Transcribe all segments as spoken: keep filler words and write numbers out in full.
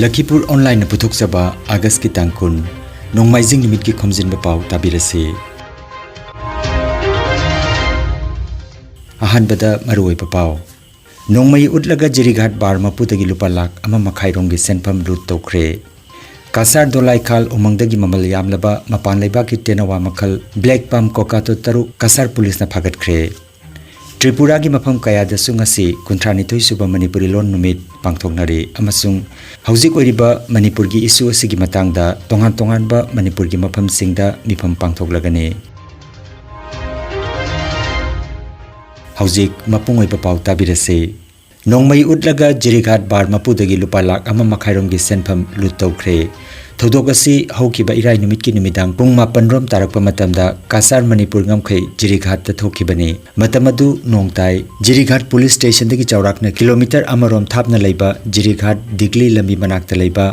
ꯂꯈꯤꯄꯨꯔ ꯑꯣꯟꯂꯥꯏꯟꯅ ꯄꯨꯊꯣꯛꯆꯕ ꯑꯥꯒꯁꯀꯤ ꯇꯥꯡ ꯀꯨꯟ, ꯅꯣꯡꯃꯥꯏꯖꯤꯡ ꯅꯨꯃꯤꯠꯀꯤ ꯈꯣꯝꯖꯤꯟꯕ ꯄꯥꯎ ꯇꯥꯕꯤꯔꯁꯤ꯫ ꯑꯍꯥꯟꯕꯗ ꯃꯔꯨꯑꯣꯏꯕ ꯄꯥꯎ꯫ ꯅꯣꯡꯃꯩ ꯎꯠꯂꯒ ꯖꯤꯔꯤꯘꯥꯠ ꯕꯥꯔ ꯃꯄꯨꯗꯒꯤ ꯂꯨꯄꯥ ꯂꯥꯈ ꯑꯃ ꯃꯈꯥꯏ ꯔꯣꯝꯒꯤ ꯁꯦꯟꯐꯝ ꯂꯨꯠ ꯇꯧꯈ꯭ꯔꯦ꯫ ꯀꯁꯥꯔ ꯗꯣꯂꯥꯏꯈꯥꯜ ꯎꯃꯪꯗꯒꯤ ꯃꯃꯜ ꯌꯥꯝꯂꯕ ꯃꯄꯥꯟ ꯂꯩꯕꯥꯛꯀꯤ ꯇꯦꯅꯋꯥ ꯃꯈꯜ ꯕ꯭ꯂꯦꯛ ꯄꯥꯝ ꯀꯣꯀꯥꯇꯣ ꯇꯔꯨꯛ ꯀꯁꯥꯔ ꯄꯨꯂꯤꯁꯅ ꯐꯥꯒꯠꯈ꯭ꯔꯦ꯫ ꯇ꯭ꯔꯤꯄꯨꯔꯥꯒꯤ ꯃꯐꯝ ꯀꯌꯥꯗꯁꯨ ꯉꯁꯤ ꯀꯨꯟꯊ꯭ꯔꯥ ꯅꯤꯊꯣꯏ ꯁꯨꯕ ꯃꯅꯤꯄꯨꯔꯤ ꯂꯣꯟ ꯅꯨꯃꯤꯠ ꯄꯥꯡꯊꯣꯛꯅꯔꯤ ꯑꯃꯁꯨꯡ ꯍꯧꯖꯤꯛ ꯑꯣꯏꯔꯤꯕ ꯃꯅꯤꯄꯨꯔꯒꯤ ꯏꯁꯨ ꯑꯁꯤꯒꯤ ꯃꯇꯥꯡꯗ ꯇꯣꯉꯥꯟ ꯇꯣꯉꯥꯟꯕ ꯃꯅꯤꯄꯨꯔꯒꯤ ꯃꯐꯝꯁꯤꯡꯗ ꯃꯤꯐꯝ ꯄꯥꯡꯊꯣꯛꯂꯒꯅꯤ꯫ ꯍꯧꯖꯤꯛ ꯃꯄꯨꯡ ꯑꯣꯏꯕ ꯄꯥꯎ ꯇꯥꯕꯤꯔꯁꯤ꯫ ꯅꯣꯡꯃꯩ ꯎꯠꯂꯒ ꯖꯤꯔꯤꯘꯥꯠ ꯕꯥꯔ ꯃꯄꯨꯗꯒꯤ ꯂꯨꯄꯥ ꯂꯥꯈ ꯑꯃ ꯃꯈꯥꯏꯔꯣꯝꯒꯤ ꯁꯦꯟꯐꯝ ꯂꯨꯠ ꯇꯧꯈ꯭ꯔꯦ꯫ ꯊꯧꯗꯣꯛ ꯑꯁꯤ ꯍꯧꯈꯤꯕ ꯏꯔꯥꯏ ꯅꯨꯃꯤꯠꯀꯤ ꯅꯨꯃꯤꯗꯥꯡ ꯄꯨꯡ ꯃꯥꯄꯟ ꯔꯣꯝ ꯇꯥꯔꯛꯄ ꯃꯇꯝꯗ ꯀꯁꯥꯔ ꯃꯅꯤꯄꯨꯔ ꯉꯝꯈꯩ ꯖꯤꯔꯤꯘꯥꯠꯇ ꯊꯣꯛꯈꯤꯕꯅꯤ꯫ ꯃꯇꯝ ꯑꯗꯨ ꯅꯣꯡ ꯇꯥꯏ꯫ ꯖꯤꯔꯤꯘꯥꯠ ꯄꯨꯂꯤꯁ ꯁ꯭ꯇꯦꯁꯟꯗꯒꯤ ꯆꯥꯎꯔꯥꯛꯅ ꯀꯤꯂꯣꯃꯤꯇꯔ ꯑꯃꯔꯣꯝ ꯊꯥꯞꯅ ꯂꯩꯕ ꯖꯤꯔꯤꯘꯥꯠ ꯗꯤꯒꯂꯤ ꯂꯝꯕꯤ ꯃꯅꯥꯛꯇ ꯂꯩꯕ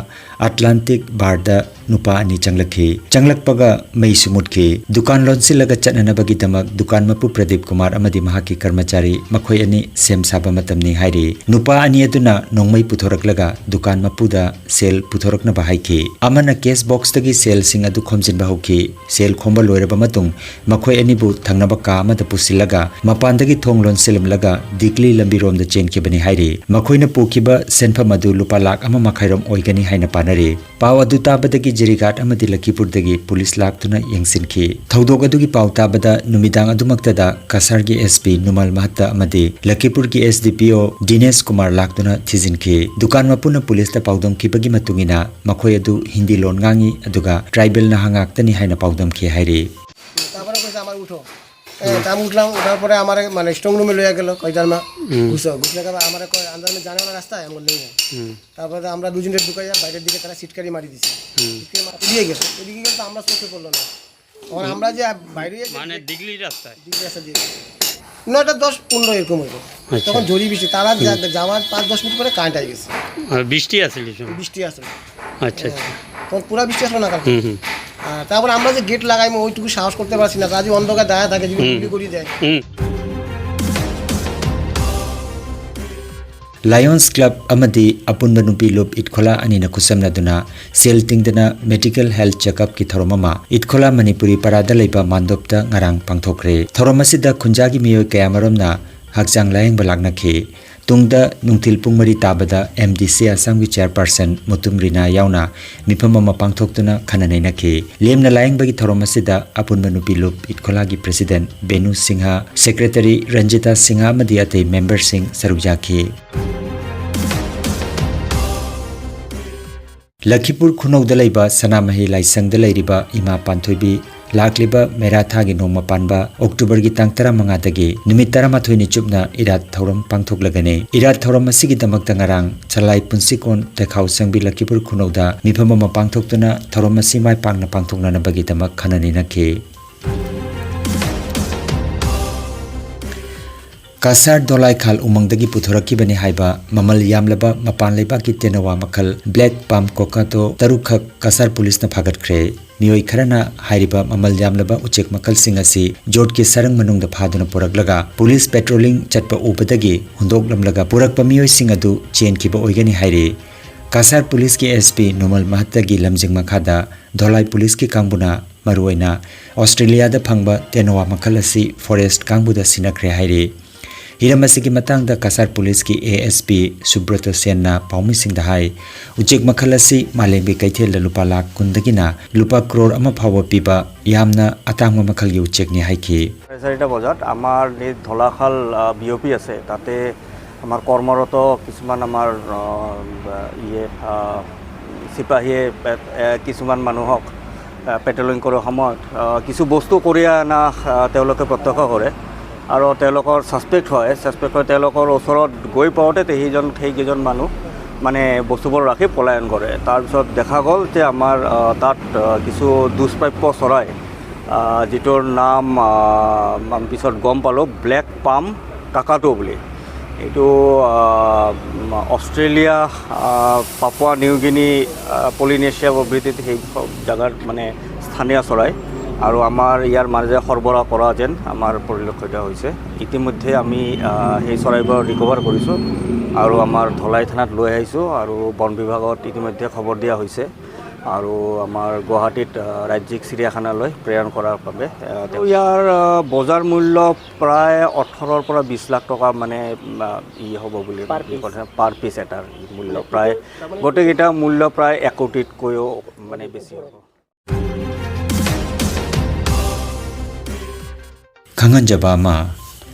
ꯑꯠꯂꯥꯟꯇꯤꯛ ꯕꯥꯔꯗ ꯅꯨꯄꯥ ꯑꯅꯤ ꯆꯪꯂꯛꯈꯤ꯫ ꯆꯪꯂꯛꯄꯒ ꯃꯩꯁꯨ ꯃꯨꯠꯈꯤ꯫ ꯗꯨꯀꯥꯟ ꯂꯣꯟꯁꯤꯜꯂꯒ ꯆꯠꯅꯅꯕꯒꯤꯗꯃꯛ ꯗꯨꯀꯥꯟ ꯃꯄꯨ ꯄ꯭ꯔꯗꯤꯞ ꯀꯨꯃꯥꯔ ꯑꯃꯗꯤ ꯃꯍꯥꯛꯀꯤ ꯀꯔꯃꯆꯥꯔꯤ ꯃꯈꯣꯏ ꯑꯅꯤ ꯁꯦꯝ ꯁꯥꯕ ꯃꯇꯝꯅꯤ ꯍꯥꯏꯔꯤ꯫ ꯅꯨꯄꯥ ꯑꯅꯤ ꯑꯗꯨꯅ ꯅꯣꯡꯃꯩ ꯄꯨꯊꯣꯔꯛꯂꯒ ꯗꯨꯀꯥꯟ ꯃꯄꯨꯗ ꯁꯦꯜ ꯄꯨꯊꯣꯔꯛꯅꯕ ꯍꯥꯏꯈꯤ꯫ ꯑꯃꯅ ꯀꯦꯁ ꯕꯣꯛꯁꯇꯒꯤ ꯁꯦꯜꯁꯤꯡ ꯑꯗꯨ ꯈꯣꯝꯖꯤꯟꯕ ꯍꯧꯈꯤ꯫ ꯁꯦꯜ ꯈꯣꯝꯕ ꯂꯣꯏꯔꯕ ꯃꯇꯨꯡ ꯃꯈꯣꯏ ꯑꯅꯤꯕꯨ ꯊꯪꯅꯕ ꯀꯥ ꯑꯃꯗ ꯄꯨꯁꯤꯜꯂꯒ ꯃꯄꯥꯟꯗꯒꯤ ꯊꯣꯡ ꯂꯣꯟꯁꯤꯜꯂꯝꯂꯒ ꯗꯤꯒꯂꯤ ꯂꯝꯕꯤꯔꯣꯝꯗ ꯆꯦꯟꯈꯤꯕꯅꯤ ꯍꯥꯏꯔꯤ꯫ ꯃꯈꯣꯏꯅ ꯄꯨꯈꯤꯕ ꯁꯦꯟꯐꯝ ꯑꯗꯨ ꯂꯨꯄꯥ ꯂꯥꯈ ꯑꯃ ꯃꯈꯥꯏꯔꯣꯝ ꯑꯣꯏꯒꯅꯤ ꯍꯥꯏꯅ ꯄꯥꯅꯔꯤ꯫ ꯄꯥꯎ ꯑꯗꯨ ꯇꯥꯕꯗꯒꯤ ꯖꯤꯔꯤꯘꯥꯠ ꯑꯃꯗꯤ ꯂꯈꯤꯄꯨꯔꯗꯒꯤ ꯄꯨꯂꯤꯁ ꯂꯥꯛꯇꯨꯅ ꯌꯦꯡꯁꯤꯟꯈꯤ꯫ ꯊꯧꯗꯣꯛ ꯑꯗꯨꯒꯤ ꯄꯥꯎ ꯇꯥꯕꯗ ꯅꯨꯃꯤꯗꯥꯡ ꯑꯗꯨꯃꯛꯇꯗ ꯀꯁꯥꯔꯒꯤ ꯑꯦꯁ ꯄꯤ ꯅꯨꯃꯜ ꯃꯍꯠꯇ ꯑꯃꯗꯤ ꯂꯈꯤꯄꯨꯔꯒꯤ ꯑꯦꯁ ꯗꯤ ꯄꯤ ꯑꯣ ꯗꯤꯅꯦꯁ ꯀꯨꯃꯥꯔ ꯂꯥꯛꯇꯨꯅ ꯊꯤꯖꯤꯟꯈꯤ꯫ ꯗꯨꯀꯥꯟ ꯃꯄꯨꯅ ꯄꯨꯂꯤꯁꯇ ꯄꯥꯎꯗꯝꯈꯤꯕꯒꯤ ꯃꯇꯨꯡ ꯏꯟꯅ ꯃꯈꯣꯏ ꯑꯗꯨ ꯍꯤꯟꯗꯤ ꯂꯣꯟ ꯉꯥꯡꯏ, ꯑꯗꯨꯒ ꯇ꯭ꯔꯥꯏꯕꯦꯜ ꯅꯍꯥ ꯉꯥꯛꯇꯅꯤ ꯍꯥꯏꯅ ꯄꯥꯎꯗꯝꯈꯤ ꯍꯥꯏꯔꯤ꯫ তারপরে কইছে আমার উঠো। হ্যাঁ, তা আমি উঠলাম, উঠার পরে আমার মানে স্ট্রং রুমে লইয়া গেল, কয় জানমা হুম। ঘুষো, ঘুষলে গেল আমার কয় আন্দার মে জানে রাস্তা, আমি বললাম না। হুম। তারপরে আমরা দুজনের ঢুকাইয়া বাইরের দিকে তারা সিটকারি মারি দিছে। হুম। সিটকারি মারি দিয়ে গেছে, এদিকে গেলে তো আমরা চোখে পড়লো না। তখন আমরা যে বাইরে যে মানে দিগলি রাস্তায়? দিগলি রাস্তা দিয়ে গেছে। নয়টা দশ পনেরো এরকম হইব। আচ্ছা। তখন ঝড়ি বৃষ্টি, তারা যা-, হুম। যাওয়ার পাঁচ দশ মিনিট পরে কারেন্ট আই গেছে। আর বৃষ্টি আছিল এই সময়? বৃষ্টি আছিল। আচ্ছা, আচ্ছা। তখন পুরা বৃষ্টি আসলো না কালকে। হুম, হুম। আর তারপর আমরা যে গেট লাগাইমু, ওইটুকু সাহস করতে পারছি না। যদি অন্ধকার দাঁড়ায় থাকে, যদি হুম। গুলি করি দেয়। হুম। Lions Club ꯑꯃꯗꯤ ꯑꯄꯨꯟꯕ ꯅꯨꯄꯤ ꯂꯨꯞ ꯏꯠꯈꯣꯂꯥ ꯑꯅꯤꯅ ꯈꯨꯠꯁꯝꯅꯗꯨꯅ ꯁꯦꯜ ꯇꯤꯡꯗꯅ medical health checkup ꯀꯤ ꯊꯧꯔꯝ ꯑꯃ ꯏꯠꯈꯣꯂꯥ ꯃꯅꯤꯄꯨꯔꯤ ꯄꯔꯥꯗ ꯂꯩꯕ ꯃꯥꯟꯗꯣꯞꯇ ꯉꯔꯥꯡ ꯄꯥꯡꯊꯣꯛꯈ꯭ꯔꯦ꯫ ꯊꯧꯔꯝ ꯑꯁꯤꯗ ꯈꯨꯟꯖꯥꯒꯤ ꯃꯤꯑꯣꯏ ꯀꯌꯥꯃꯔꯨꯝꯅ ꯍꯛꯆꯥꯡ ꯂꯥꯌꯦꯡꯕ ꯂꯥꯛꯅꯈꯤ꯫ ꯇꯨꯡꯗ ꯅꯨꯡꯊꯤꯜ ꯄꯨꯡ ꯃꯔꯤ ꯇꯥꯕꯗ M D C Assam ꯒꯤ chairperson ꯃꯨꯇꯨꯝ ꯔꯤꯅꯥ ꯌꯥꯎꯅ ꯃꯤꯐꯝ ꯑꯃ ꯄꯥꯡꯊꯣꯛꯇꯨꯅ ꯈꯟꯅ ꯅꯩꯅꯈꯤ꯫ ꯂꯦꯝꯅ ꯂꯥꯌꯦꯡꯕꯒꯤ ꯊꯧꯔꯝ ꯑꯁꯤꯗ ꯑꯄꯨꯟꯕ ꯅꯨꯄꯤ ꯂꯨꯞ ꯏꯠꯈꯣꯂꯥꯒꯤ president ꯕꯦꯅꯨ ꯁꯤꯡꯍ, secretary ꯔꯟꯖꯤꯇꯥ ꯁꯤꯡꯍ ꯑꯃꯗꯤ ꯑꯇꯩ member ꯁꯤꯡ ꯁꯔꯨꯛ ꯌꯥꯈꯤ꯫ ꯂꯈꯤꯄꯨꯔ ꯈꯨꯅꯧꯗ ꯂꯩꯕ ꯁꯅꯥꯃꯍꯤ ꯂꯥꯏꯁꯪꯗ ꯂꯩꯔꯤꯕ ꯏꯃꯥ ꯄꯥꯟꯊꯣꯏꯕꯤ ꯂꯥꯛꯂꯤꯕ ꯃꯦꯔꯥ ꯊꯥꯒꯤ ꯅꯣꯡꯃ ꯄꯥꯟꯕ October ꯒꯤ ꯇꯥꯡ ꯇꯔꯥꯃꯉꯥꯗꯒꯤ ꯅꯨꯃꯤꯠ ꯇꯔꯥꯃꯥꯊꯣꯏꯅꯤ ꯆꯨꯞꯅ ꯏꯔꯥꯠ ꯊꯧꯔꯝ ꯄꯥꯡꯊꯣꯛꯂꯒꯅꯤ꯫ ꯏꯔꯥꯠ ꯊꯧꯔꯝ ꯑꯁꯤꯒꯤꯗꯃꯛꯇ ꯉꯔꯥꯡ ꯁꯂꯥꯏ ꯄꯨꯟꯁꯤꯀꯣꯟ ꯇꯦꯈꯥꯎ ꯁꯪꯕꯤ ꯂꯈꯤꯄꯨꯔ ꯈꯨꯅꯧꯗ ꯃꯤꯐꯝ ꯑꯃ ꯄꯥꯡꯊꯣꯛꯇꯨꯅ ꯊꯧꯔꯝ ꯑꯁꯤ ꯃꯥꯏ ꯄꯥꯛꯅ ꯄꯥꯡꯊꯣꯛꯅꯅꯕꯒꯤꯗꯃꯛ ꯈꯟꯅ ꯅꯩꯅꯈꯤ꯫ ꯀꯁꯥꯔ ꯗꯣꯂꯥꯏꯈꯥꯜ ꯎꯃꯪꯗꯒꯤ ꯄꯨꯊꯣꯔꯛꯈꯤꯕꯅꯤ ꯍꯥꯏꯕ ꯃꯃꯜ ꯌꯥꯝꯂꯕ ꯃꯄꯥꯟ ꯂꯩꯕꯥꯛꯀꯤ ꯇꯦꯅꯋꯥ ꯃꯈꯜ black palm cockatoo ꯇꯔꯨꯛꯈꯛ ꯀꯁꯥꯔ ꯄꯨꯂꯤꯁꯅ ꯐꯥꯒꯠꯈ꯭ꯔꯦ꯫ ꯃꯤꯑꯣꯏ ꯈꯔꯅ ꯍꯥꯏꯔꯤꯕ ꯃꯃꯜ ꯌꯥꯝꯂꯕ ꯎꯆꯦꯛ ꯃꯈꯜꯁꯤꯡ ꯑꯁꯤ ꯖꯣꯠꯀꯤ ꯁꯔꯪ ꯃꯅꯨꯡꯗ ꯐꯥꯗꯨꯅ ꯄꯨꯔꯛꯂꯒ ꯄꯨꯂꯤꯁ patrolling ꯆꯠꯄ ꯎꯕꯗꯒꯤ ꯍꯨꯟꯗꯣꯛꯂꯝꯂꯒ ꯄꯨꯔꯛꯄ ꯃꯤꯑꯣꯏꯁꯤꯡ ꯑꯗꯨ ꯆꯦꯟꯈꯤꯕ ꯑꯣꯏꯒꯅꯤ ꯍꯥꯏꯔꯤ꯫ ꯀꯁꯥꯔ ꯄꯨꯂꯤꯁꯀꯤ S P ꯅꯨꯃꯜ ꯃꯍꯠꯇꯒꯤ ꯂꯝꯖꯤꯡ ꯃꯈꯥꯗ ꯙꯣꯂꯥꯏ ꯄꯨꯂꯤꯁꯀꯤ ꯀꯥꯡꯕꯨꯅ ꯃꯔꯨꯑꯣꯏꯅ ꯑꯣꯁꯇ꯭ꯔꯦꯂꯤꯌꯥꯗ ꯐꯪꯕ ꯇꯦꯅꯋꯥ ꯃꯈꯜ ꯑꯁꯤ forest ꯀꯥꯡꯕꯨꯗ ꯁꯤꯟꯅꯈ꯭ꯔꯦ ꯍꯥꯏꯔꯤ꯫ ꯍꯤꯔꯝ ꯑꯁꯤꯒꯤ ꯃꯇꯥꯡꯗ ꯀꯁꯥꯔ ꯄꯨꯂꯤꯁꯀꯤ A S P ꯁꯨꯕ꯭ꯔꯇ ꯁꯦꯟꯅ ꯄꯥꯎꯃꯤꯁꯤꯡꯗ ꯍꯥꯏ, ꯎꯆꯦꯛ ꯃꯈꯜ ꯑꯁꯤ ꯃꯥꯂꯦꯝꯒꯤ ꯀꯩꯊꯦꯜꯗ ꯂꯨꯄꯥ ꯂꯥꯈ ꯀꯨꯟꯗꯒꯤꯅ ꯂꯨꯄꯥ ꯀ꯭ꯔꯣꯔ ꯑꯃ ꯐꯥꯎꯕ ꯄꯤꯕ ꯌꯥꯝꯅ ꯑꯇꯥꯡꯕ ꯃꯈꯜꯒꯤ ꯎꯆꯦꯛꯅꯤ ꯍꯥꯏꯈꯤ꯫ চাৰে চাৰিটা বজাত আমাৰ এই ধলাশাল, আ, বি অ' পি আছে, তাতে আমাৰ কৰ্মৰত কিছুমান আমাৰ, আ, ইয়ে, আ, চিপাহীয়ে, এ, এ, কিছুমান মানুহক, আ, পেট্ৰলিং কৰাৰ সময়ত, আ, কিছু বস্তু কঢ়িয়াই অনা, আ, তেওঁলোকে প্ৰত্যক্ষ কৰে আৰু তেওঁলোকৰ ছাছপেক্ট হয়। ছাছপেক্ট হয়, তেওঁলোকৰ ওচৰত গৈ পাওঁতে তে সেইজন, সেইকেইজন মানুহ মানে বস্তুবোৰ ৰাখি পলায়ন কৰে। তাৰপিছত দেখা গ'ল যে আমাৰ, আ, তাত, আ, কিছু দুষ্প্ৰাপ্য চৰাই, আ, যিটোৰ নাম, আ, আমি পিছত গম পালোঁ, ব্লেক পাম কাকাটো বুলি। এইটো, আ, অষ্ট্ৰেলিয়া, আ, পাপুৱা নিউ গিনি, আ, পলিনেছিয়া প্ৰভৃতিত সেই জেগাত মানে স্থানীয় চৰাই। আৰু আমাৰ ইয়াৰ মাজে সৰবৰাহ কৰা যেন আমাৰ পৰিলক্ষিত হৈছে। ইতিমধ্যে আমি আহ, সেই চৰাইবোৰ ৰিকভাৰ কৰিছোঁ আৰু আমাৰ ধলাই থানাত লৈ আহিছোঁ আৰু বন বিভাগত ইতিমধ্যে খবৰ দিয়া হৈছে আৰু আমাৰ গুৱাহাটীত আহ, ৰাজ্যিক চিৰিয়াখানালৈ প্ৰেৰণ কৰাৰ বাবে আহ, তেওঁ ইয়াৰ আহ, বজাৰ মূল্য প্ৰায় ওঠৰৰ পৰা বিশ লাখ টকা মানে আহ, ই হ'ব বুলি পাৰ পিচ। পাৰ পিচ এটাৰ মূল্য প্ৰায় গোটেইকেইটা মূল্য প্ৰায় এক কোটিতকৈও মানে বেছি হ'ব। ꯈꯪꯍꯟꯖꯕ ꯑꯃ,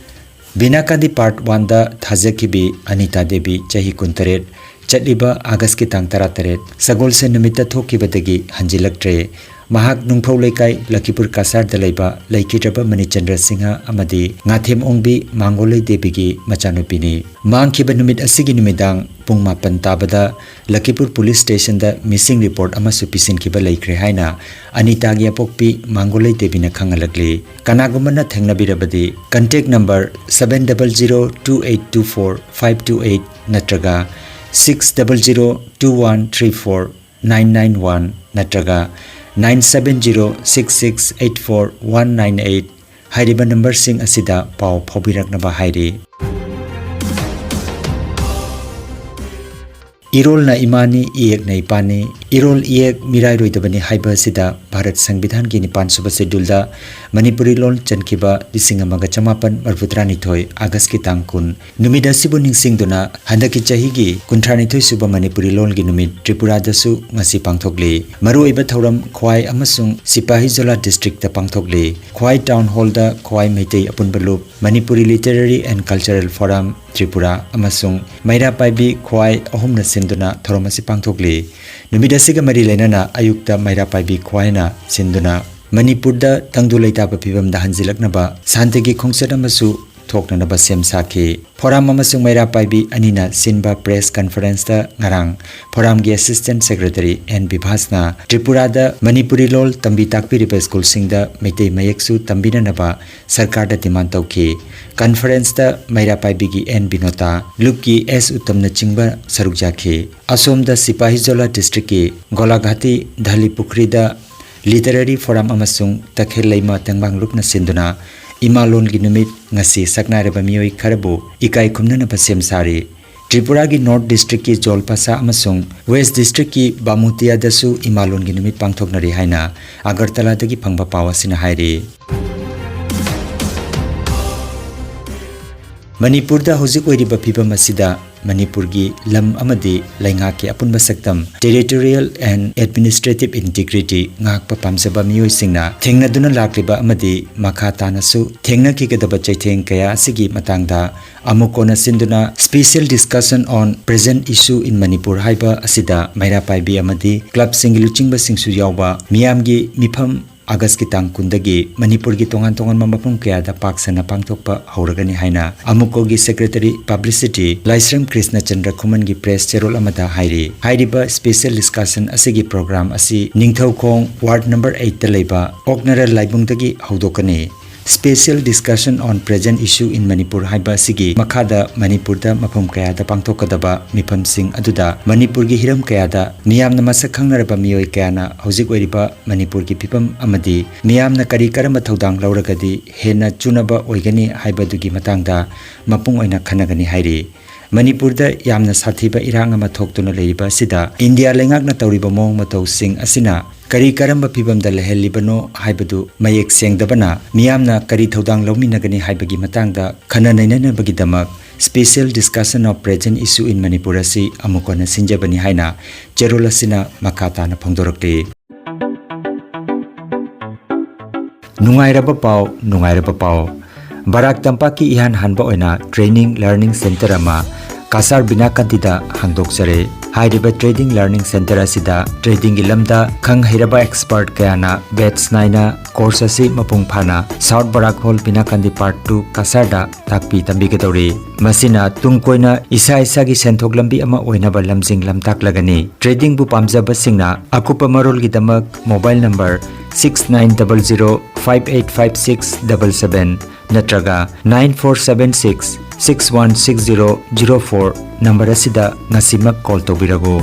ꯕꯤꯅꯥꯀꯥꯗꯤ ꯄꯥꯔꯠ ꯋꯥꯟꯗ ꯊꯥꯖꯈꯤꯕꯤ ꯑꯅꯤꯇꯥ ꯗꯦꯕꯤ, ꯆꯍꯤ ꯀꯨꯟꯇꯔꯦꯠ, ꯆꯠꯂꯤꯕ ꯑꯥꯒꯁꯀꯤ ꯇꯥꯡ ꯇꯔꯥꯇꯔꯦꯠ, ꯁꯒꯣꯜꯁꯦꯟ ꯅꯨꯃꯤꯠꯇ ꯊꯣꯛꯈꯤꯕꯗꯒꯤ ꯍꯟꯖꯤꯜꯂꯛꯇ꯭ꯔꯦ꯫ ꯃꯍꯥꯛ ꯅꯨꯡꯐꯧ ꯂꯩꯀꯥꯏ, ꯂꯈꯤꯄꯨꯔ ꯀꯁꯥꯔꯗ ꯂꯩꯕ ꯂꯩꯈꯤꯗ꯭ꯔꯕ ꯃꯅꯤꯆꯟꯗ꯭ꯔ ꯁꯤꯡꯍ ꯑꯃꯗꯤ ꯉꯥꯊꯦꯝ ꯑꯣꯡꯕꯤ ꯃꯥꯡꯒꯣꯂꯩ ꯗꯦꯕꯤꯒꯤ ꯃꯆꯥꯅꯨꯄꯤꯅꯤ꯫ ꯃꯥꯡꯈꯤꯕ ꯅꯨꯃꯤꯠ ꯑꯁꯤꯒꯤ ꯅꯨꯃꯤꯗꯥꯡ ꯄꯨꯡ ꯃꯥꯄꯟ ꯇꯥꯕꯗ ꯂꯈꯤꯄꯨꯔ ꯄꯨꯂꯤꯁ ꯁ꯭ꯇꯦꯁꯟꯗ ꯃꯤꯁꯤꯡ ꯔꯤꯄꯣꯔꯠ ꯑꯃꯁꯨ ꯄꯤꯁꯤꯟꯈꯤꯕ ꯂꯩꯈ꯭ꯔꯦ ꯍꯥꯏꯅ ꯑꯅꯤꯇꯥꯒꯤ ꯑꯄꯣꯛꯄꯤ ꯃꯥꯡꯒꯣꯂꯩ ꯗꯦꯕꯤꯅ ꯈꯪꯍꯜꯂꯛꯂꯤ꯫ ꯀꯅꯥꯒꯨꯝꯕꯅ ꯊꯦꯡꯅꯕꯤꯔꯕꯗꯤ contact number seven double zero two eight two four five two eight ꯅꯠꯇ꯭ꯔꯒ six double zero two one three four nine nine one ꯅꯠꯇ꯭ꯔꯒ nine seven zero six six eight four one nine eight ꯍꯥꯏꯔꯤꯕ ꯅꯝꯕꯔꯁꯤꯡ ꯑꯁꯤꯗ ꯄꯥꯎ ꯐꯥꯎꯕꯤꯔꯛꯅꯕ ꯍꯥꯏꯔꯤ꯫ ꯏꯔꯣꯜꯅ ꯏꯃꯥꯅꯤ, ꯏꯌꯦꯛꯅ ꯏꯄꯥꯅꯤ, ꯏꯔꯣꯜ ꯏꯌꯦꯛ ꯃꯤꯔꯥꯏꯔꯣꯏꯗꯕꯅꯤ ꯍꯥꯏꯕ ꯑꯁꯤꯗ ꯚꯥꯔꯠ ꯁꯪꯕꯤꯙꯥꯟꯒꯤ ꯅꯤꯄꯥꯟ ꯁꯨꯕ ꯁꯦꯗꯨꯜꯗ ꯃꯅꯤꯄꯨꯔꯤ ꯂꯣꯟ ꯆꯟꯈꯤꯕ ꯂꯤꯁꯤꯡ ꯑꯃꯒ ꯆꯃꯥꯄꯟ ꯃꯔꯤꯐꯨꯇꯔꯥꯅꯤꯊꯣꯏ ꯑꯥꯒꯁꯀꯤ ꯇꯥꯡ ꯀꯨꯟ ꯅꯨꯃꯤꯠ ꯑꯁꯤꯕꯨ ꯅꯤꯡꯁꯤꯡꯗꯨꯅ ꯍꯟꯗꯛꯀꯤ ꯆꯍꯤꯒꯤ ꯀꯨꯟꯊ꯭ꯔꯥꯅꯤꯊꯣꯏ ꯁꯨꯕ ꯃꯅꯤꯄꯨꯔꯤ ꯂꯣꯟꯒꯤ ꯅꯨꯃꯤꯠ ꯇ꯭ꯔꯤꯄꯨꯔꯥꯗꯁꯨ ꯉꯁꯤ ꯄꯥꯡꯊꯣꯛꯂꯤ꯫ ꯃꯔꯨꯑꯣꯏꯕ ꯊꯧꯔꯝ ꯈ꯭ꯋꯥꯏ ꯑꯃꯁꯨꯡ ꯁꯤꯄꯥꯍꯤꯖꯣꯂꯥ ꯗꯤꯁꯇ꯭ꯔꯤꯛꯇ ꯄꯥꯡꯊꯣꯛꯂꯤ꯫ ꯈ꯭ꯋꯥꯏ ꯇꯥꯎꯟ ꯍꯣꯜꯗ ꯈ꯭ꯋꯥꯏ ꯃꯩꯇꯩ ꯑꯄꯨꯟꯕ ꯂꯨꯞ, Manipuri literary and cultural forum Tripura ꯑꯃꯁꯨꯡ ꯃꯩꯔꯥ ꯄꯥꯏꯕꯤ ꯈ꯭ꯋꯥꯏ ꯑꯍꯨꯝꯅ ꯁꯤꯟꯗꯨꯅ ꯊꯧꯔꯝ ꯑꯁꯤ ꯄꯥꯡꯊꯣꯛꯂꯤ꯫ ꯅꯨꯃꯤꯠ ꯑꯁꯤꯒ ꯃꯔꯤ ꯂꯩꯅꯅ ꯑꯌꯨꯛꯇ ꯃꯩꯔꯥ ꯄꯥꯏꯕꯤ ꯈ꯭ꯋꯥꯏꯅ ꯁꯤꯟꯗꯨꯅ ꯃꯅꯤꯄꯨꯔꯗ ꯇꯪꯗꯨ ꯂꯩꯇꯥꯕ ꯐꯤꯕꯝꯗ ꯍꯟꯖꯤꯜꯂꯛꯅꯕ ꯁꯥꯟꯇꯤꯒꯤ ꯈꯣꯡꯆꯠ ꯑꯃꯁꯨ ꯊꯣꯛꯅꯅꯕ ꯁꯦꯝ ꯁꯥꯈꯤ꯫ ꯐꯣꯔꯝ ꯑꯃꯁꯨꯡ ꯃꯩꯔꯥ ꯄꯥꯏꯕꯤ ꯑꯅꯤꯅ ꯁꯤꯟꯕ ꯄ꯭ꯔꯦꯁ ꯀꯟꯐꯔꯦꯟꯁꯇ ꯉꯔꯥꯡ ꯐꯣꯔꯝꯒꯤ ꯑꯦꯁꯤꯁꯇꯦꯟ ꯁꯦꯀ꯭ꯔꯦꯇꯔꯤ ꯑꯦꯟ ꯕꯤꯚꯥꯁꯅ ꯇ꯭ꯔꯤꯄꯨꯔꯥꯗ ꯃꯅꯤꯄꯨꯔꯤ ꯂꯣꯜ ꯇꯝꯕꯤ ꯇꯥꯛꯄꯤꯔꯤꯕ ꯁ꯭ꯀꯨꯜꯁꯤꯡꯗ ꯃꯩꯇꯩ ꯃꯌꯦꯛꯁꯨ ꯇꯝꯕꯤꯅꯅꯕ ꯁꯔꯀꯥꯔꯗ ꯗꯤꯃꯥꯟ ꯇꯧꯈꯤ꯫ ꯀꯟꯐꯔꯦꯟꯁꯇ ꯃꯩꯔꯥ ꯄꯥꯏꯕꯤꯒꯤ ꯑꯦꯟ ꯕꯤꯅꯣꯇꯥ, ꯂꯨꯞꯀꯤ ꯑꯦꯁ ꯎꯠꯇꯝꯅꯆꯤꯡꯕ ꯁꯔꯨꯛ ꯌꯥꯈꯤ꯫ ꯑꯁꯣꯝꯗ ꯁꯤꯄꯥꯍꯤꯖꯣꯂꯥ ꯗꯤꯁꯇ꯭ꯔꯤꯛꯀꯤ ꯒꯣꯂꯥꯘꯥꯇꯤ ꯙꯂꯤꯄꯨꯈ꯭ꯔꯤꯗ Literary Forum ꯑꯃꯁꯨꯡ ꯇꯈꯦꯜ ꯂꯩꯃ ꯇꯦꯡꯕꯥꯡꯂꯨꯞꯅ ꯁꯤꯟꯗꯨꯅ ꯏꯃꯥꯂꯣꯟꯒꯤ ꯅꯨꯃꯤꯠ ꯉꯁꯤ ꯁꯛꯅꯥꯏꯔꯕ ꯃꯤꯑꯣꯏ ꯈꯔꯕꯨ ꯏꯀꯥꯏ ꯈꯨꯝꯅꯅꯕ ꯁꯦꯝ ꯁꯥꯔꯤ꯫ ꯇ꯭ꯔꯤꯄꯨꯔꯥꯒꯤ North Districtꯀꯤ ꯖꯣꯜꯄꯥꯁꯥ ꯑꯃꯁꯨꯡ West Districtꯀꯤ ꯕꯥꯃꯨꯇꯤꯌꯥꯗꯁꯨ ꯏꯃꯥꯂꯣꯟꯒꯤ ꯅꯨꯃꯤꯠ ꯄꯥꯡꯊꯣꯛꯅꯔꯤ ꯍꯥꯏꯅ ꯑꯒꯔꯇꯂꯥꯗꯒꯤ ꯐꯪꯕ ꯄꯥꯎ ꯑꯁꯤꯅ ꯍꯥꯏꯔꯤ꯫ ꯃꯅꯤꯄꯨꯔꯗ ꯍꯧꯖꯤꯛ ꯑꯣꯏꯔꯤꯕ ꯐꯤꯕꯝ ꯑꯁꯤꯗ ꯃꯅꯤꯄꯨꯔꯒꯤ ꯂꯝ ꯑꯃꯗꯤ ꯂꯩꯉꯥꯛꯀꯤ ꯑꯄꯨꯟꯕ ꯁꯛꯇꯝ, Territorial and Administrative Integrity, ꯉꯥꯛꯄ ꯄꯥꯝꯖꯕ ꯃꯤꯑꯣꯏꯁꯤꯡꯅ ꯊꯦꯡꯅꯗꯨꯅ ꯂꯥꯛꯂꯤꯕ ꯑꯃꯗꯤ ꯃꯈꯥ ꯇꯥꯅꯁꯨ ꯊꯦꯡꯅꯈꯤꯒꯗꯕ ꯆꯩꯊꯦꯡ ꯀꯌꯥ ꯑꯁꯤꯒꯤ ꯃꯇꯥꯡꯗ ꯑꯃꯨꯛ ꯀꯣꯟꯅ ꯁꯤꯟꯗꯨꯅ Special Discussion on Present Issue in Manipur ꯍꯥꯏꯕ ꯑꯁꯤꯗ ꯃꯩꯔꯥ ꯄꯥꯏꯕꯤ ꯑꯃꯗꯤ clubꯁꯤꯡꯒꯤ ꯂꯨꯆꯤꯡꯕꯁꯤꯡꯁꯨ ꯌꯥꯎꯕ ꯃꯤꯌꯥꯝꯒꯤ ꯃꯤꯐꯝ Augustꯀꯤ ꯇꯥꯡ ꯀꯨꯟꯗꯒꯤ ꯃꯅꯤꯄꯨꯔꯒꯤ ꯇꯣꯉꯥꯟ ꯇꯣꯉꯥꯟꯕ ꯃꯐꯝ ꯀꯌꯥꯗ ꯄꯥꯛ ꯁꯟꯅ ꯄꯥꯡꯊꯣꯛꯄ ꯍꯧꯔꯒꯅꯤ ꯍꯥꯏꯅ ꯑꯃꯨꯛꯀꯣꯒꯤ Secretary Publicity ꯂꯥꯏꯁ꯭ꯔꯝ ꯀ꯭ꯔꯤꯁꯅꯆꯟꯗ꯭ꯔ ꯈꯨꯃꯟꯒꯤ press ꯆꯦꯔꯣꯜ ꯑꯃꯗ ꯍꯥꯏꯔꯤ꯫ ꯍꯥꯏꯔꯤꯕ Special Discussion ꯑꯁꯤꯒꯤ program ꯑꯁꯤ ꯅꯤꯡꯊꯧꯈꯣꯡ ward number eightꯇ ꯂꯩꯕ ꯑꯣꯛꯅꯔ ꯂꯥꯏꯕꯨꯡꯗꯒꯤ ꯍꯧꯗꯣꯛꯀꯅꯤ꯫ Special Discussion on Present Issue in Manipur ꯍꯥꯏꯕ ꯑꯁꯤꯒꯤ ꯃꯈꯥꯗ ꯃꯅꯤꯄꯨꯔꯗ ꯃꯐꯝ ꯀꯌꯥꯗ ꯄꯥꯡꯊꯣꯛꯀꯗꯕ ꯃꯤꯐꯝꯁꯤꯡ ꯑꯗꯨꯗ ꯃꯅꯤꯄꯨꯔꯒꯤ ꯍꯤꯔꯝ ꯀꯌꯥꯗ ꯃꯤꯌꯥꯝꯅ ꯃꯁꯛ ꯈꯪꯅꯔꯕ ꯃꯤꯑꯣꯏ ꯀꯌꯥꯅ ꯍꯧꯖꯤꯛ ꯑꯣꯏꯔꯤꯕ ꯃꯅꯤꯄꯨꯔꯒꯤ ꯐꯤꯕꯝ ꯑꯃꯗꯤ ꯃꯤꯌꯥꯝꯅ ꯀꯔꯤ ꯀꯔꯝꯕ ꯊꯧꯗꯥꯡ ꯂꯧꯔꯒꯗꯤ ꯍꯦꯟꯅ ꯆꯨꯅꯕ ꯑꯣꯏꯒꯅꯤ ꯍꯥꯏꯕꯗꯨꯒꯤ ꯃꯇꯥꯡꯗ ꯃꯄꯨꯡ ꯑꯣꯏꯅ ꯈꯟꯅꯒꯅꯤ ꯍꯥꯏꯔꯤ꯫ ꯃꯅꯤꯄꯨꯔꯗ ꯌꯥꯝꯅ ꯁꯥꯊꯤꯕ ꯏꯔꯥꯡ ꯑꯃ ꯊꯣꯛꯇꯨꯅ ꯂꯩꯔꯤꯕ ꯑꯁꯤꯗ ꯏꯟꯗꯤꯌꯥ ꯂꯩꯉꯥꯛꯅ ꯇꯧꯔꯤꯕ ꯃꯑꯣꯡ ꯃꯇꯧꯁꯤꯡ ꯑꯁꯤꯅ ꯀꯔꯤ ꯀꯔꯝꯕ ꯐꯤꯕꯝꯗ ꯂꯩꯍꯜꯂꯤꯕꯅꯣ ꯍꯥꯏꯕꯗꯨ ꯃꯌꯦꯛ ꯁꯦꯡꯗꯕꯅ ꯃꯤꯌꯥꯝꯅ ꯀꯔꯤ ꯊꯧꯗꯥꯡ ꯂꯧꯃꯤꯟꯅꯒꯅꯤ ꯍꯥꯏꯕꯒꯤ ꯃꯇꯥꯡꯗ ꯈꯟꯅ ꯅꯩꯅꯅꯕꯒꯤꯗꯃꯛ Special Discussion of Present Issue in Manipur ꯑꯁꯤ ꯑꯃꯨꯛ ꯍꯟꯅ ꯁꯤꯟꯖꯕꯅꯤ ꯍꯥꯏꯅ ꯆꯦꯔꯣꯜ ꯑꯁꯤꯅ ꯃꯈꯥ ꯇꯥꯅ ꯐꯣꯡꯗꯣꯔꯛꯂꯤ꯫ ꯅꯨꯡꯉꯥꯏꯔꯕ ꯄꯥꯎ, ꯅꯨꯡꯉꯥꯏꯔꯕ ꯄꯥꯎ꯫ ꯕꯔꯥꯛ ꯇꯝꯄꯥꯛꯀꯤ ꯏꯍꯥꯟ ꯍꯥꯟꯕ ꯑꯣꯏꯅ Trading Learning Centre ꯑꯃ ꯀꯁꯥꯔ ꯕꯤꯅꯥꯀꯟꯗꯤꯗ ꯍꯥꯡꯗꯣꯛꯆꯔꯦ꯫ ꯍꯥꯏꯔꯤꯕ Trading Learning Centre ꯑꯁꯤꯗ tradingꯒꯤ ꯂꯝꯗ ꯈꯪ ꯍꯩꯔꯕ expert ꯀꯌꯥꯅ batch ꯅꯥꯏꯅ course ꯑꯁꯤ ꯃꯄꯨꯡ ꯐꯥꯅ South Barak Hall, ꯕꯤꯅꯥꯀꯟꯗꯤ Part two, ꯀꯁꯥꯔꯗ ꯇꯥꯛꯄꯤ ꯇꯝꯕꯤꯒꯗꯧꯔꯤ꯫ ꯃꯁꯤꯅ ꯇꯨꯡ ꯀꯣꯏꯅ ꯏꯁꯥ ꯏꯁꯥꯒꯤ ꯁꯦꯟꯊꯣꯛ ꯂꯝꯕꯤ ꯑꯃ ꯑꯣꯏꯅꯕ ꯂꯝꯖꯤꯡ ꯂꯝꯇꯥꯛꯂꯒꯅꯤ꯫ Tradingꯕꯨ ꯄꯥꯝꯖꯕꯁꯤꯡꯅ ꯑꯀꯨꯞꯄ ꯃꯔꯣꯜꯒꯤꯗꯃꯛ mobile number six nine double zero five eight five six double seven ꯅꯠꯇ꯭ꯔꯒ nine four seven six six one six zero zero four number ꯑꯁꯤꯗ ꯉꯁꯤꯃꯛ call ꯇꯧꯕꯤꯔꯛꯎ꯫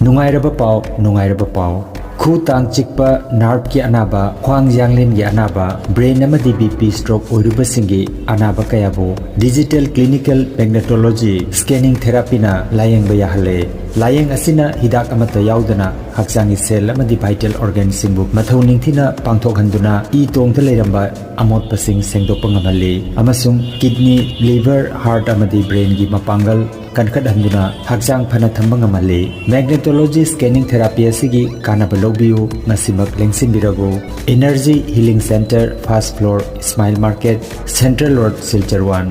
ꯅꯨꯡꯉꯥꯏꯔꯕ ꯄꯥꯎ, ꯅꯨꯡꯉꯥꯏꯔꯕ ꯄꯥꯎ꯫ ꯈꯨ ꯇꯥꯡ ꯆꯤꯛꯄ, ꯅꯥꯔꯚꯀꯤ ꯑꯅꯥꯕ, ꯈ꯭ꯋꯥꯡ ꯌꯥꯡꯂꯦꯟꯒꯤ ꯑꯅꯥꯕ, ꯕ꯭ꯔꯦꯟ ꯑꯃꯗꯤ ꯕꯤ ꯄꯤ ꯁ꯭ꯇ꯭ꯔꯣꯛ ꯑꯣꯏꯔꯨꯕꯁꯤꯡꯒꯤ ꯑꯅꯥꯕ ꯀꯌꯥꯕꯨ ꯗꯤꯖꯤꯇꯦꯜ ꯀ꯭ꯂꯤꯅꯤꯀꯦꯜ ꯃꯦꯒꯅꯦꯇꯣꯂꯣꯖꯤ ꯁ꯭ꯀꯦꯅꯤꯡ ꯊꯦꯔꯥꯄꯤꯅ ꯂꯥꯌꯦꯡꯕ ꯌꯥꯍꯜꯂꯦ꯫ ꯂꯥꯌꯦꯡ ꯑꯁꯤꯅ ꯍꯤꯗꯥꯛ ꯑꯃꯠꯇ ꯌꯥꯎꯗꯅ ꯍꯛꯆꯥꯡꯒꯤ ꯁꯦꯜ ꯑꯃꯗꯤ ꯚꯥꯏꯇꯦꯜ ꯑꯣꯔꯒꯥꯟꯁꯤꯡꯕꯨ ꯃꯊꯧ ꯅꯤꯡꯊꯤꯅ ꯄꯥꯡꯊꯣꯛꯍꯟꯗꯨꯅ ꯏ ꯇꯣꯡꯗ ꯂꯩꯔꯝꯕ ꯑꯃꯣꯠꯄꯁꯤꯡ ꯁꯦꯡꯗꯣꯛꯄ ꯉꯝꯍꯜꯂꯤ ꯑꯃꯁꯨꯡ ꯀꯤꯗꯅꯤ, ꯂꯤꯚꯔ, ꯍꯥꯔꯠ ꯑꯃꯗꯤ ꯕ꯭ꯔꯦꯟꯒꯤ ꯃꯄꯥꯡꯒꯜ ꯀꯟꯈꯠꯍꯟꯗꯨꯅ ꯍꯛꯆꯥꯡ ꯐꯅ ꯊꯝꯕ ꯉꯝꯍꯜꯂꯤ꯫ ꯃꯦꯒꯅꯦꯇꯣꯂꯣꯖꯤ ꯁ꯭ꯀꯦꯅꯤꯡ ꯊꯦꯔꯥꯄꯤ ꯑꯁꯤꯒꯤ ꯀꯥꯟꯅꯕ ꯂꯧꯕꯤꯌꯨ, ꯉꯁꯤꯃꯛ ꯂꯦꯡꯁꯤꯟꯕꯤꯔꯕꯨ꯫ Energy healing centre, first floor, Ismail market, central road, Silchar one.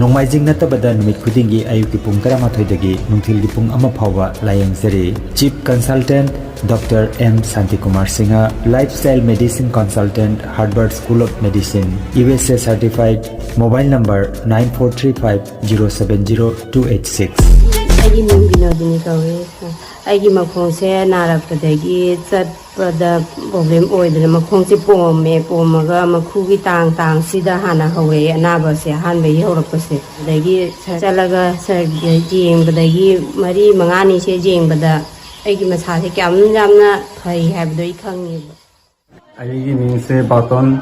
ꯅꯣꯡꯃꯥꯏꯖꯤꯡ ꯅꯠꯇꯕꯗ ꯅꯨꯃꯤꯠ ꯈꯨꯗꯤꯡꯒꯤ ꯑꯌꯨꯛꯀꯤ ꯄꯨꯡ ꯇꯔꯥꯃꯥꯊꯣꯏꯗꯒꯤ ꯅꯨꯡꯊꯤꯜꯒꯤ ꯄꯨꯡ ꯑꯃ ꯐꯥꯎꯕ ꯂꯥꯌꯦꯡꯖꯔꯤ꯫ Chief consultant doctor M Shantikumar Singh, lifestyle medicine consultant, Harvard school of medicine, U S A certified, mobile number nine four three five zero seven zero two eight six. ꯑꯩꯒꯤ ꯃꯤꯡ ꯕꯤꯅꯣꯗꯤꯅꯤ ꯀꯧꯏ꯫ ꯑꯩꯒꯤ ꯃꯈꯣꯡꯁꯦ ꯅꯥꯔꯛꯄꯗꯒꯤ ꯆꯠꯄꯗ ꯄ꯭ꯔꯣꯕ꯭ꯂꯦꯝ ꯑꯣꯏꯗꯅ ꯃꯈꯣꯡꯁꯦ ꯄꯣꯝꯃꯦ꯫ ꯄꯣꯝꯃꯒ ꯃꯈꯨꯒꯤ ꯇꯥꯡ ꯇꯥꯡꯁꯤꯗ ꯍꯥꯟꯅ ꯍꯧꯔꯛꯑꯦ ꯑꯅꯥꯕꯁꯦ, ꯑꯍꯥꯟꯕꯒꯤ ꯍꯧꯔꯛꯄꯁꯦ꯫ ꯑꯗꯒꯤ ꯁ-, ꯆꯠꯂꯒ ꯁ-, ꯌꯦꯡꯕꯗꯒꯤ ꯃꯔꯤ ꯃꯉꯥꯅꯤꯁꯦ ꯌꯦꯡꯕꯗ ꯑꯩꯒꯤ ꯃꯁꯥꯁꯦ ꯀꯌꯥꯝ ꯌꯥꯝꯅ ꯐꯩ ꯍꯥꯏꯕꯗꯣ ꯑꯩ ꯈꯪꯉꯦꯕ꯫ ꯑꯩꯒꯤ ꯃꯤꯡꯁꯦ ꯕꯥꯇꯣꯟ꯫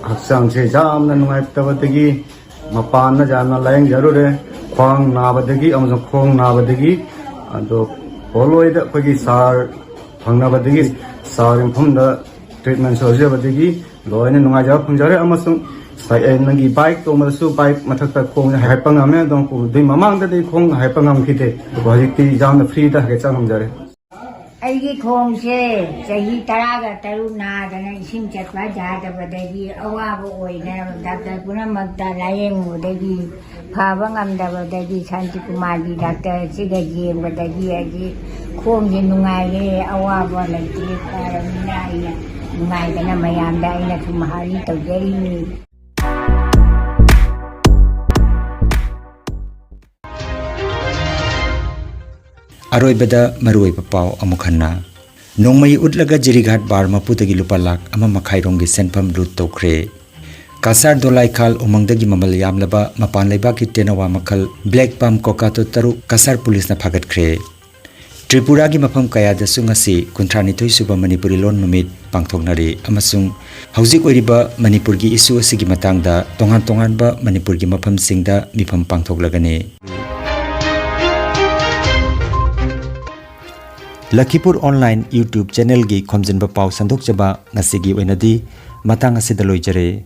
ꯍꯛꯆꯥꯡꯁꯦ ꯌꯥꯝꯅ ꯅꯨꯡꯉꯥꯏꯇꯕꯗꯒꯤ ꯃꯄꯥꯟꯗ ꯌꯥꯝꯅ ꯂꯥꯌꯦꯡꯖꯔꯨꯔꯦ꯫ ꯈ꯭ꯋꯥꯡ ꯅꯥꯕꯗꯒꯤ ꯑꯃꯁꯨꯡ ꯈꯣꯡ ꯅꯥꯕꯗꯒꯤ, ꯑꯗꯣ ꯄꯣꯂꯣꯏꯗ ꯑꯩꯈꯣꯏꯒꯤ ꯁꯥꯔ ꯐꯪꯅꯕꯗꯒꯤ, ꯁꯥꯔꯒꯤ ꯃꯐꯝꯗ ꯇ꯭ꯔꯤꯠꯃꯦꯟ ꯁꯣꯏꯖꯕꯗꯒꯤ ꯂꯣꯏꯅ ꯅꯨꯡꯉꯥꯏꯖꯕ ꯐꯪꯖꯔꯦ꯫ ꯑꯃꯁꯨꯡ ꯁꯥꯏ-, ꯑꯩ ꯅꯪꯒꯤ ꯕꯥꯏꯛ ꯇꯣꯡꯕꯗꯁꯨ ꯕꯥꯏꯛ ꯃꯊꯛꯇ ꯈꯣꯡꯁꯦ ꯍꯥꯏꯒꯠꯄ ꯉꯝꯃꯦ꯫ ꯑꯗꯣ ꯑꯗꯨꯏ ꯃꯃꯥꯡꯗꯗꯤ ꯈꯣꯡ ꯍꯥꯏꯒꯠꯄ ꯉꯝꯈꯤꯗꯦ, ꯑꯗꯨꯕꯨ ꯍꯧꯖꯤꯛꯇꯤ ꯌꯥꯝꯅ ꯐ꯭ꯔꯤꯗ ꯍꯥꯏꯒꯠꯆ ꯉꯝꯖꯔꯦ꯫ ꯑꯩꯒꯤ ꯈꯣꯡꯁꯦ ꯆꯍꯤ ꯇꯔꯥꯒ ꯇꯔꯨꯛ ꯅꯥꯗꯅ ꯏꯁꯤꯡ ꯆꯠꯄ ꯌꯥꯗꯕꯗꯒꯤ ꯑꯋꯥꯕ ꯑꯣꯏꯅ ꯗꯥꯛꯇꯔ ꯄꯨꯝꯅꯃꯛꯇ ꯂꯥꯌꯦꯡꯉꯨꯕꯗꯒꯤ ꯐꯕ ꯉꯝꯗꯕꯗꯒꯤ ꯁꯥꯟꯇꯤꯀꯨꯃꯥꯔꯒꯤ ꯗꯥꯛꯇꯔꯁꯤꯒ ꯌꯦꯡꯕꯗꯒꯤ ꯑꯩꯒꯤ ꯈꯣꯡꯁꯦ ꯅꯨꯡꯉꯥꯏꯔꯦ, ꯑꯋꯥꯕ ꯂꯩꯇ꯭ꯔꯦ, ꯐꯔꯕꯅꯤꯅ ꯑꯩꯅ ꯅꯨꯡꯉꯥꯏꯗꯅ ꯃꯌꯥꯝꯗ ꯑꯩꯅ ꯁꯨꯝ ꯍꯥꯏꯔꯤ ꯇꯧꯖꯔꯤꯅꯤ꯫ ꯑꯔꯣꯏꯕꯗ ꯃꯔꯨꯑꯣꯏꯕ ꯄꯥꯎ ꯑꯃꯨꯛ ꯍꯟꯅ꯫ ꯅꯣꯡꯃꯩ ꯎꯠꯂꯒ ꯖꯤꯔꯤꯘꯥꯠ ꯕꯥꯔ ꯃꯄꯨꯗꯒꯤ ꯂꯨꯄꯥ ꯂꯥꯈ ꯑꯃ ꯃꯈꯥꯏꯔꯣꯝꯒꯤ ꯁꯦꯟꯐꯝ ꯂꯨꯠ ꯇꯧꯈ꯭ꯔꯦ꯫ ꯀꯁꯥꯔ ꯗꯣꯂꯥꯏꯈꯥꯜ ꯎꯃꯪꯗꯒꯤ ꯃꯃꯜ ꯌꯥꯝꯂꯕ ꯃꯄꯥꯟ ꯂꯩꯕꯥꯛꯀꯤ ꯇꯦꯅꯋꯥ ꯃꯈꯜ ꯕ꯭ꯂꯦꯛ ꯄꯥꯝ ꯀꯣꯀꯥꯇꯣ ꯇꯔꯨꯛ ꯀꯁꯥꯔ ꯄꯨꯂꯤꯁꯅ ꯐꯥꯒꯠꯈ꯭ꯔꯦ꯫ ꯇ꯭ꯔꯤꯄꯨꯔꯥꯒꯤ ꯃꯐꯝ ꯀꯌꯥꯗꯁꯨ ꯉꯁꯤ ꯀꯨꯟꯊ꯭ꯔꯥ ꯅꯤꯊꯣꯏ ꯁꯨꯕ ꯃꯅꯤꯄꯨꯔꯤ ꯂꯣꯟ ꯅꯨꯃꯤꯠ ꯄꯥꯡꯊꯣꯛꯅꯔꯤ ꯑꯃꯁꯨꯡ ꯍꯧꯖꯤꯛ ꯑꯣꯏꯔꯤꯕ ꯃꯅꯤꯄꯨꯔꯒꯤ issue ꯑꯁꯤꯒꯤ ꯃꯇꯥꯡꯗ ꯇꯣꯉꯥꯟ ꯇꯣꯉꯥꯟꯕ ꯃꯅꯤꯄꯨꯔꯒꯤ ꯃꯐꯝꯁꯤꯡꯗ ꯃꯤꯐꯝ ꯄꯥꯡꯊꯣꯛꯂꯒꯅꯤ꯫ ꯂꯈꯤꯄꯨꯔ online YouTube channelꯒꯤ ꯈꯣꯝꯖꯤꯟꯕ ꯄꯥꯎ ꯁꯟꯗꯣꯛꯆꯕ ꯉꯁꯤꯒꯤ ꯑꯣꯏꯅꯗꯤ ꯃꯇꯥꯡ ꯑꯁꯤꯗ ꯂꯣꯏꯖꯔꯦ꯫